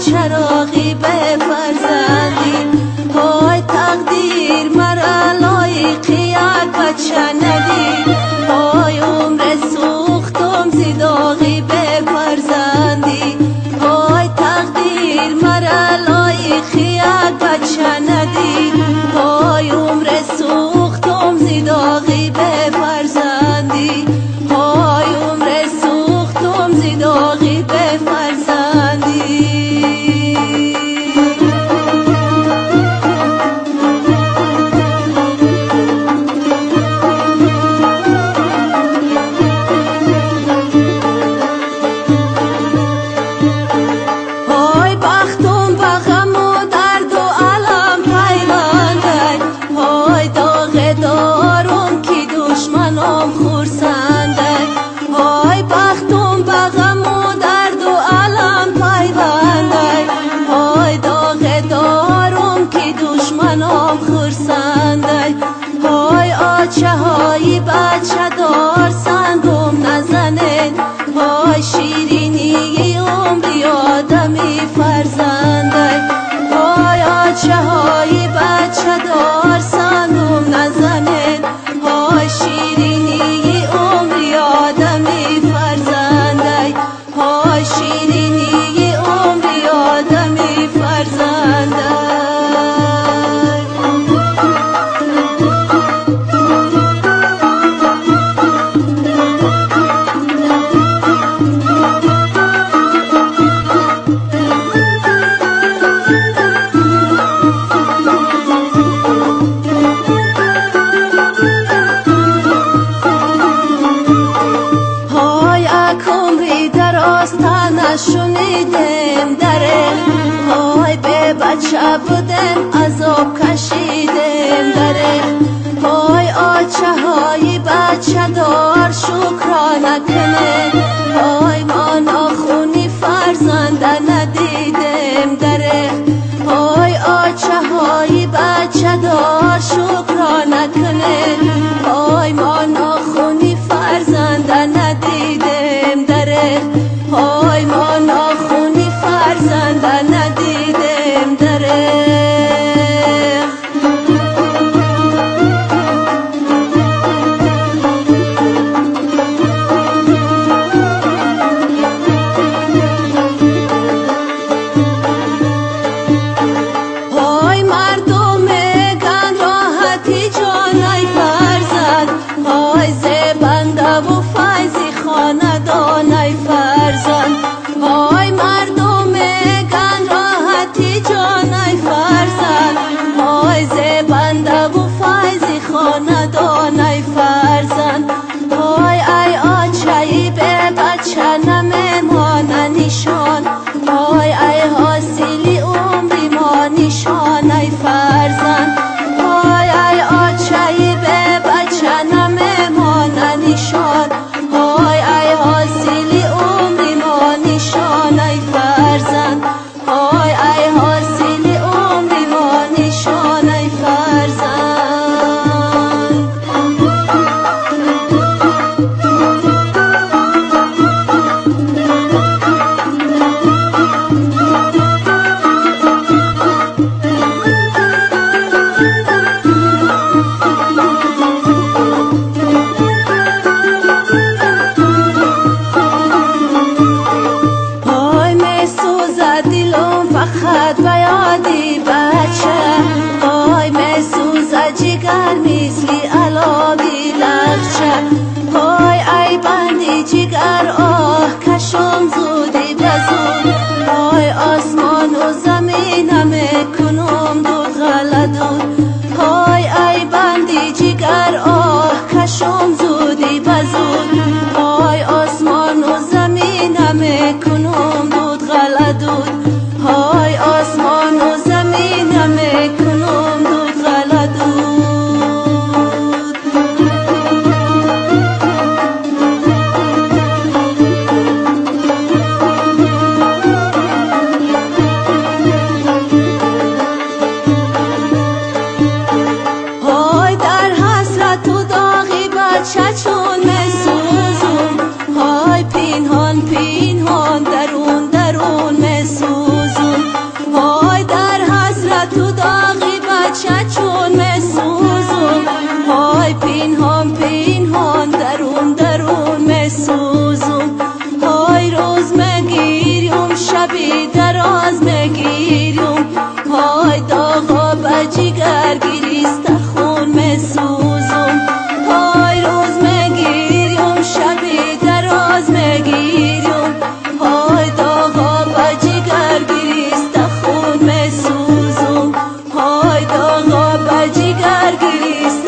چراغی به فرزندی، های تقدیر مرا لایق یک بچه ندی، های عمر سوختم زی داغی به فرزندی، های تقدیر مرا لایق یک بچه ندی، های عمر سوختم زی داغی به فرزندی، های عمر سوختم زی داغی به فرزندی. های بچه دار سنگم نزنه، های شیرینی عمری آدمی فرزنده، های آچه های بچه دار سنگم نزنه، های شیرینی عمری آدمی فرزنده، های شیرینی عمری آدمی فرزنده. شنیدم دره، های به بچه بودم عذاب کشیدم دره، های آچه های بچه دار شکرانه کنه، های ما ناخونی فرزنده ندیدم دره، های آچه های بچه دار شکرانه کنه، های ما ناخونی فرزنده ندیدم دره، های ما ناخونی فرزنده ندیدم دره. мекунам дуд ғала дуд. Ҳой осмону замина мекунам дуд ғала дуд. Ҳой дар ҳасрату доғи бача чун месӯзум, ҳой пинҳон пинҳон дарун дарун месӯзум. Ҳой дар ҳасрату доғи бача чун месӯзум, ҳой пинҳон пинҳон дарун дарун месӯзум. Ҳой рӯз мегирюм, шаби дароз мегирюм, ҳой доғо ба ҷигар гириста хун месӯзум. Ҳой рӯз мегирюм, шаби дароз мегирюм, ҳой доғо ба ҷигар гириста хун месӯзум. Ҳой доғо ба ҷигар гириста